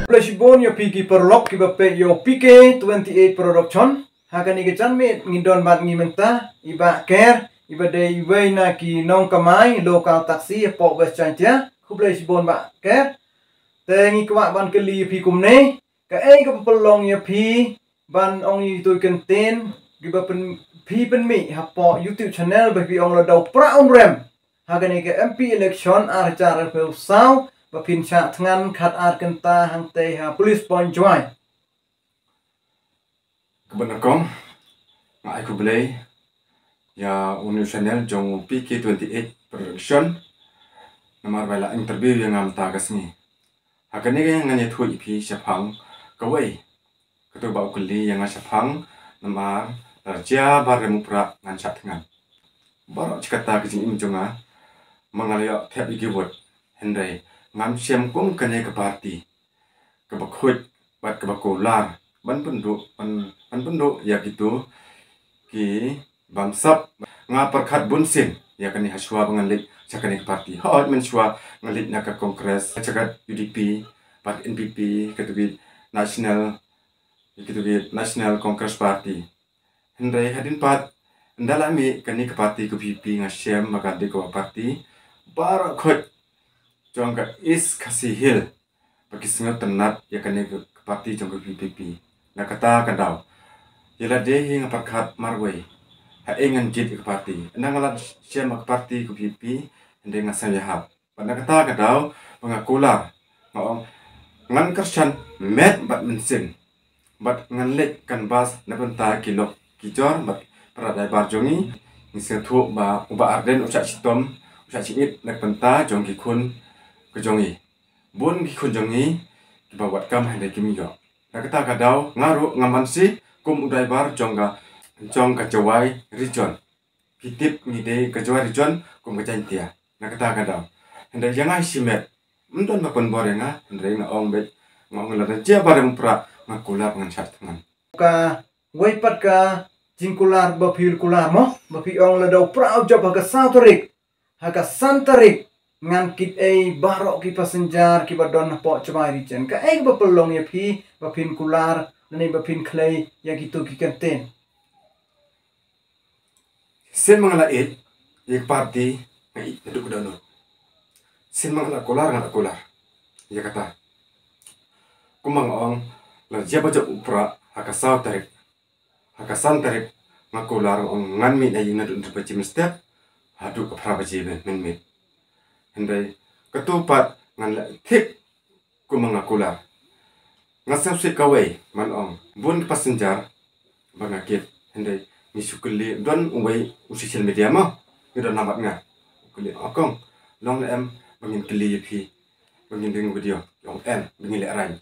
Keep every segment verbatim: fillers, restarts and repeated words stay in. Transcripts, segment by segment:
Khublei shibun ïa phi ki paralok kiba peit ïa u P K twenty-eight Production. Ha kane ka janmiet ngi don bad ngi mynta i Bah Ker, iba dei iwei na ki nongkamai local taxi hapoh West Jaintia. Khublei shibun Bah Ker. Te ngi kwah ban kylli ïa phi kumne, kaei kaba pynlong ïa phi ban ong ïa kito ki kyntien kiba pyn, phi pynmih hapoh YouTube channel ba phi ong lada u Prah Umrem ha kane ka M P election ar hajar arphew saw ba phin shah thngan khatar kynta hangtei ha Police Point Jowai? Kaba nyngkong, nga ai khublei ïa u news channel jong u P K twenty-eight Production namar ba la interview ïa nga mynta ka sngi. Ha kane ka ngan ïathuh ïa phi shaphang kawei, kato ba u kylli ïa nga shaphang namar la jia ba rem u Prah ngan shah thngan. Baroh shi katta ka jingim jong nga, ma nga la ïoh thep ïa ki vote, hynrei ngam shem kum kane ka party kaba khuid bad kaba kular ban pynduh, ban, ban pynduh ïa kito ki bamsap. Nga pyrkhat bun sien ïa kane hashwa ba ngan leit sha kane ka party. Hooid, mynshuwa nga leit na ka Congress, sha ka U D P bad N P P, kato ki National, kato ki National Congress Party. Hynrei hadien pat ynda la mih kane ka party ka V P P, nga shem ba ka dei ka party baroh khuid jong ka East Khasi Hills ba ki sngewtynnat ïa kane ka party jong ka V P P. Na kata ka daw, ïa lade hi nga pyrkhat marwei haei ngan jied ïa ka party. Ynda nga la shem ba ka party ka V P P, hynrei nga sngewhap. Bad na kata ka daw ba nga kular, nga ong ngan kyrshan met bad mynsiem bad ngan leit canvass na bynta ki lok ki jor bad para driver jong ngi. Ngi sngewthuh ba u Bah Ardent u shah shitom, u shah shingit na bynta jong ki khun ka jong ngi. Bun ki khun jong ngi kiba wad kam hynrei kim ïoh. Na kata ka daw nga ruh ngam banse kum u driver jong ka, jong ka Jowai Region. Phi tip ngi dei ka Jowai Region kum ka Jaintia na kata ka daw. Hynrei ïa nga hi shimet, ym don ba pynbor ïa nga, hynrei nga ong beit, nga ong lada jia ba rem u Prah nga kular ngan shah thngan. Kawei pat ka jingkular ba phi kular mo, ba phi ong lada u Prah u jop ha ka saw tarik, ha ka san tarik ngan kit ei baroh ki passenger kiba don hapoh Jowai Region. Kaei ba pynlong ïa phi ba phin kular lane ba phin khlei ïa kito ki kyntien? Sien ma nga la ïeit ïa ka party, nga ïeit naduh ka dohnud. Sien ma nga la kular, nga la kular ïa kata. Kumba nga ong, la jia ba jop u Prah ha ka saw tarik, ha ka san tarik nga kular, nga ong ngan mih na ïing naduh hynriew baje mynstep haduh ka phra baje mynmiet. Hynrei kato pat ngan leh thik kumba nga kular. Nga sngewsih kawei, man ong bun ki passenger ba nga kit, hynrei ngi shu kylli, don uwei u social media mo, ngi don lang bad nga. U kylli, "O kong, long ne em ba ngin kylli ïa phi, ba ngin ring video?" Ong em, ba ngin lehraiñ.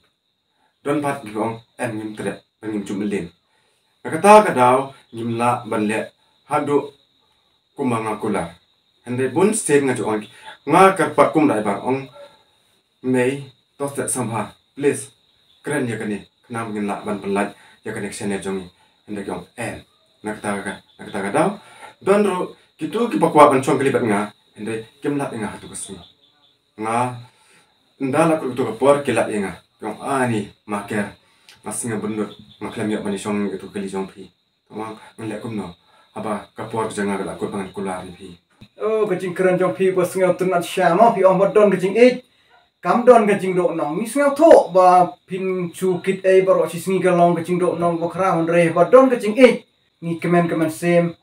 Don pat kiba ong em, ngim treh, ba ngim ju mlien. Na kata ka daw ngim lah ban leh haduh kumba nga kular. Hynrei bun sien nga ju ong, nga kyrpad kum driver, ong, "Mei, to stet sambha, please, kren ïa kane, khnang ba ngin lah ban pynlait ïa kane ka channel jong ngi." Hynrei ki ong em. Na kata ka, na kata ka daw don ruh kito kiba kwah ban shong kali bad nga, hynrei kim lap ïa nga hato ka sngi. Nga, ynda la kut kato ka por ki lap ïa nga. Ki ong, "Ani, Ma Ker, nga sngew bynnud, nga khlem ïoh ban ïashong ïa kato ka kali jong phi." Nga ong, "Ngan leh kumno haba ka por ka jong nga ka la kut ba ngan kular ïa phi?" Oh, ka jingkren jong phi ba sngewtynnat shisha mo, phi ong ba don ka jingïeit, kam don ka jingduhnong. Ngi sngewthuh ba phin shu kit ei baroh shi sngi ka long ka jingduhnong bakhraw, hynrei ba don ka jingïeit ngi kmen ka mynsiem.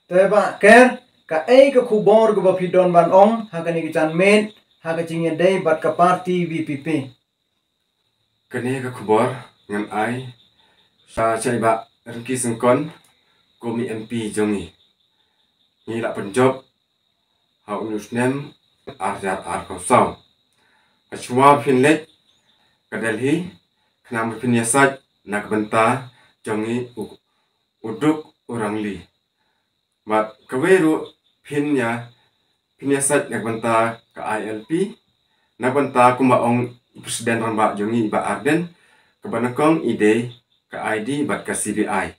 Te Bah Ker, kaei ka khubor kaba phi don ban ong ha kane ka janmiet ha ka jingïadei bad ka party V P P? Kane ka khubor ngan ai sha, sha i Bah Rynki Syngkon kum i M P jong ngi. Ngi la pynjop ha une u snem ar hajar arphew saw. Hashwa phin leit ka Delhi khnang ba phin ïasaid na ka bynta jong ngi u, u duk u rangli. Bad kawei ruh phin ïa, phin ïasaid na ka bynta ka I L P, na ka bynta kumba ong i President rangbah jong ngi i Bah Ardent, kaba nyngkong i dei ka I D bad ka C B I.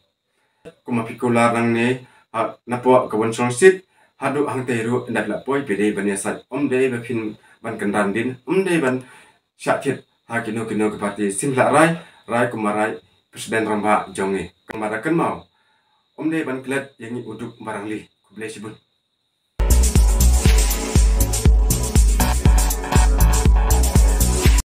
Kumba phi kular nangne, ha, napoh ka Wynshongshit haduh hangtei ruh, ynda phi la poi phi dei ban ïasaid, ym dei ba phin ban kynran dien, ym dei ban shah thied ha kino kino ki party, sim lah rai, rai kumba rai president rangbah jong ngi. Kumba da kynmaw, ym dei ban klet ïa ngi u Duke Barangli. Khublei shibun.